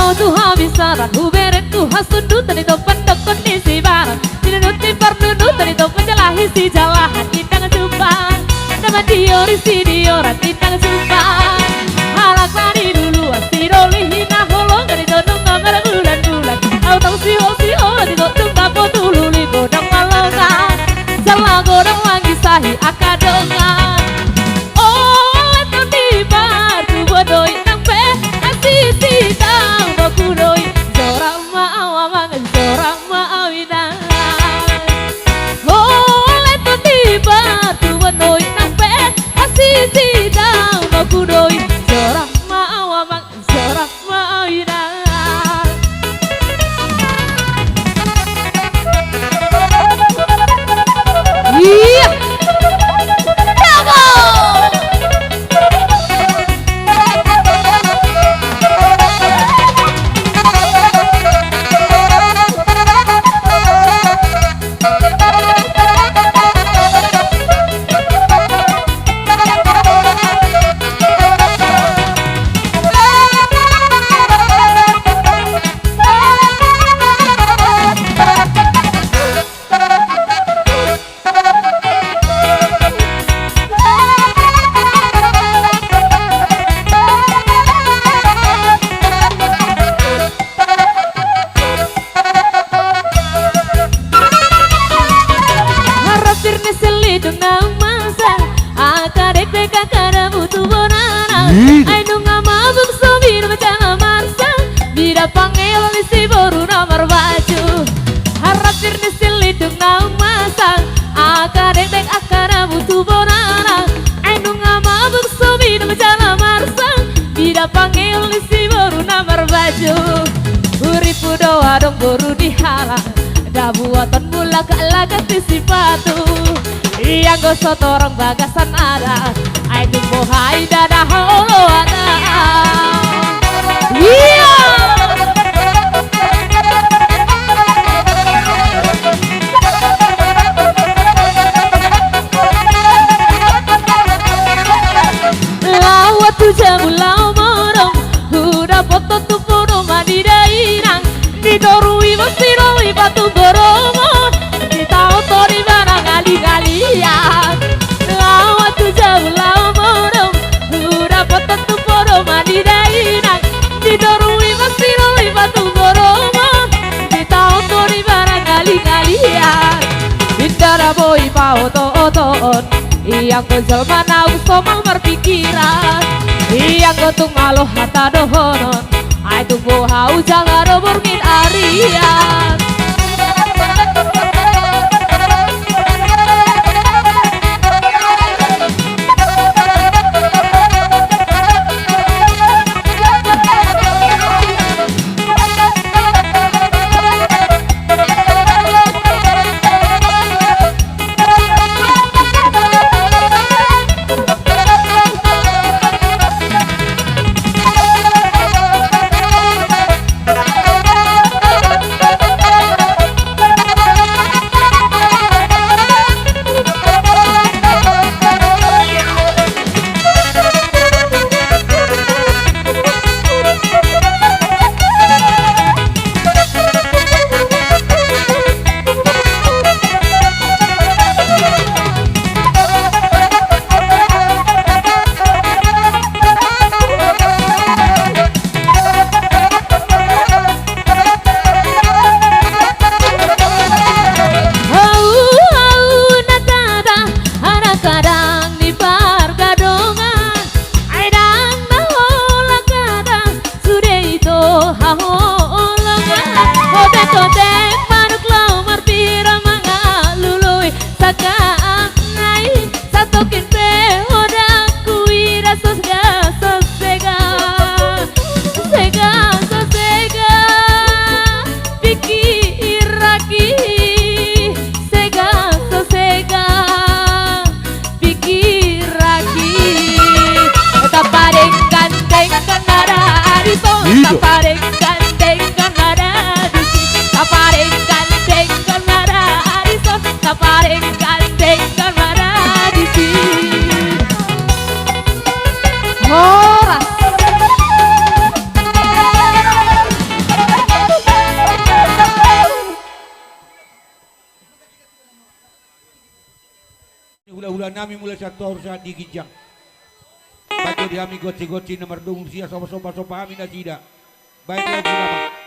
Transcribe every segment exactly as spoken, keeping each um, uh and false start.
Tu habisaran hubereng tu hasundutan, i do pandokkon ni sibaran, sinundut ni parnundutan, i do panjalahi sijalahan, indang jumpa na mandiori sidioran, indang jumpa halak na niluluan, sidoli hinaholongan, i do nunga marbulanbulan ahu tong sihosihoan, i do nunga potululi godang malongan, jala godang mangisahi angka dongan. Ole tondi partubuan do i, nang pe hasisidaonnonku do i, jorak ma ahu amang, jorak ma ahu inang. Ole tondi partubuan do i, nang pe hasisidaonnonku do i, jorak ma ahu amang, jorak ma ahu inang. Iya. Jago. Harapir ni selidung na masa, angka dekdek angka na butuh bonana. Ih. Ai nunga mabuk so bida mansang, marsa bida pangeol ni si boru na marbaju. Harapir ni selidung na masa, angka dekdek angka na butuh bonana. Ai nunga mabuk so bida mansang, marsa bida pangeol ni si boru na marbaju. Huripu do adong boru di halak, da buaton mulak laga ti sipatu. Ianggo so torang bagasan adat, ai tung boha i da na haoloan. Iya. Laho tu jabu laho modom, hudapothon tu podoman ni dainang. Di toru i ma sidoli patunggoromon, di tao tori barang ali-alian. Laho tu jabu laho modom, hudapothon tu podoman ni dainang. Di toru i ma sidoli patunggoromon, di tao tori barang ali-alian. Inda na boi paoto-otoon, ianggo jolma na tung somal marpikiran, ianggo tung malo hata dohonon, ai tung boha ujang ado borngin arian. Hau, hau, na kada, anak kadang ni pargadongan, ai ndang na holan kada, sude ito haholongan. Otek-otek manuk laho marpira mangalului sangkaan nai. Satongkin pe odak huida so sega, so sega, sega, so sega pikiranki, sega, so sega pikiranki. Tapadenggan-denggan ma da dison, tapadenggan-denggan ma da disi, tapadenggan-denggan ma da dison, tapadenggan-denggan ma da disi. Horas. nami mulai sian toru sahat di ginjang. Baen do di hami gonsi-gonsi na mardongan sian somba-somba, somba hami nasida. Baen do di hami.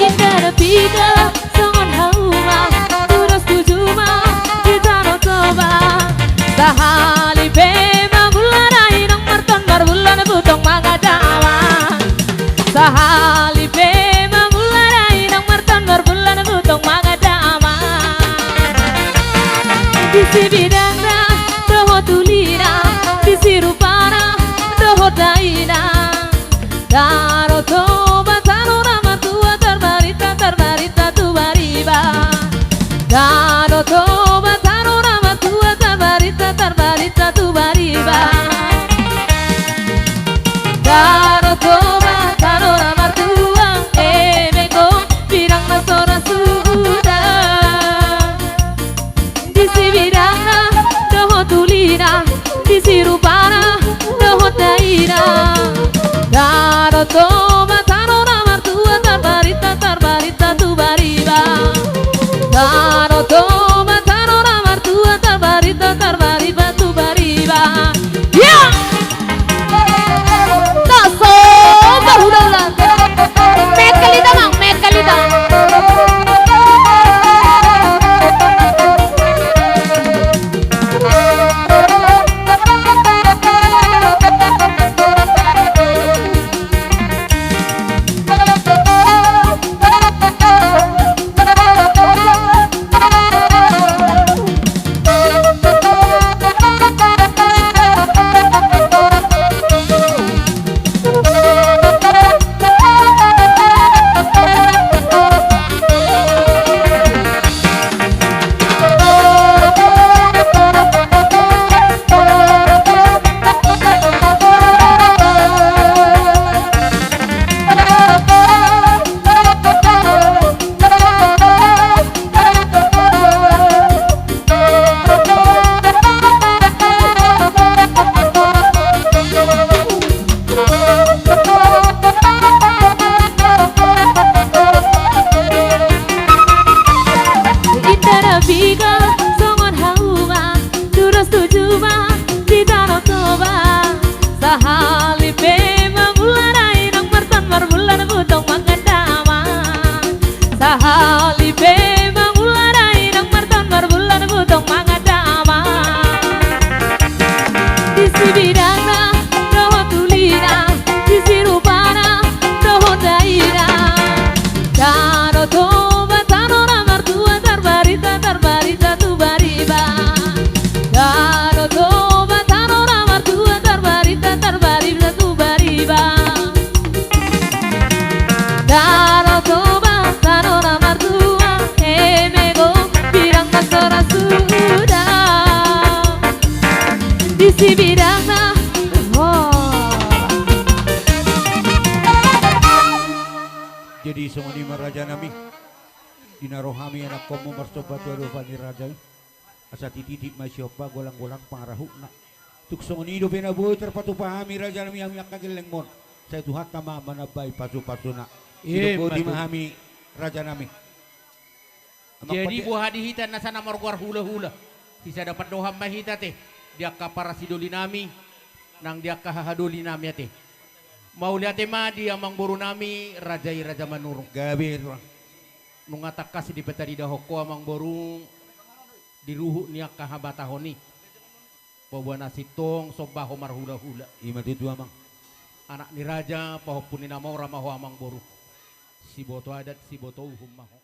Inda na piga songon hauma, tudos tu juma di Tano Toba. Sahali pe mangula dainang, marton marbulan butong mangan damang. Sahali pe mangula dainang, marton marbulan butong mangan damang. Di sibidangna dohot ulina, di sirupana dohot daina. Tano Toba, tano na martua, tarbarita, tarbarita tu bariba. Tano Toba, tano na martua, tarbarita, tarbarita tu bariba. Tano Toba, tano na martua, eme gok pidang na so ra suda. Di sibidangna dohot ulina, di sirupana dohot daina. Tano Toba, tano na martua, tarbarita, tarbarita tu bariba. Tano Toba, tano na martua, tarbarita, tarbarita tu bariba. Ia! Taso, bahula-hula. Mekel ita, Mang, mekel ita. Inda na piga songon hauma, tudos tu juma di Tano Toba. Sahali pe mangula dainang, marton marbulan butong mangan damang. Sahali pe mangula dainang, marton marbulan butong mangan damang. Di sibidangna dohot ulina, di sirupana dohot daina. Tano Toba, tano na martua, tarbarita, tarbarita tu bariba. Tano Toba, tano na martua, tarbarita, tarbarita tu bariba. Tano Toba, tano na martua, eme gok pidang na so ra suda. Di sibidangna, oh. Jadi songon i ma raja nami. Di na ro hami anakkonmu marsomba tu adopan ni raja i. Asa tititi ma siompa, golang-golang pangarahutna. Tung songon i dope na boi tarpatupa hami raja nami, hami angka gellengmon. Sai Tuhanta ma manambai pasu-pasuna. Ima tutu. Sidok boti ma hami raja nami. Jadi boha di hita nasa na margoar hula-hula? Sisada pandohan ma hita ate di angka parasidoli nami nang di angka hahadoli nami ate. Mauliate ma di amangboru nami raja i, Raja Manurung. Gabe, Tuan. Nunga tangkas dipatadidahon ho amangboru di ruhut ni angka habatahon i. Paboa na sintong somba ho marhula-hula. Ima tutu, Amang. Anak ni raja, pahompu ni na mora ma ho amangboru. Siboto adat, siboto uhum ma ho.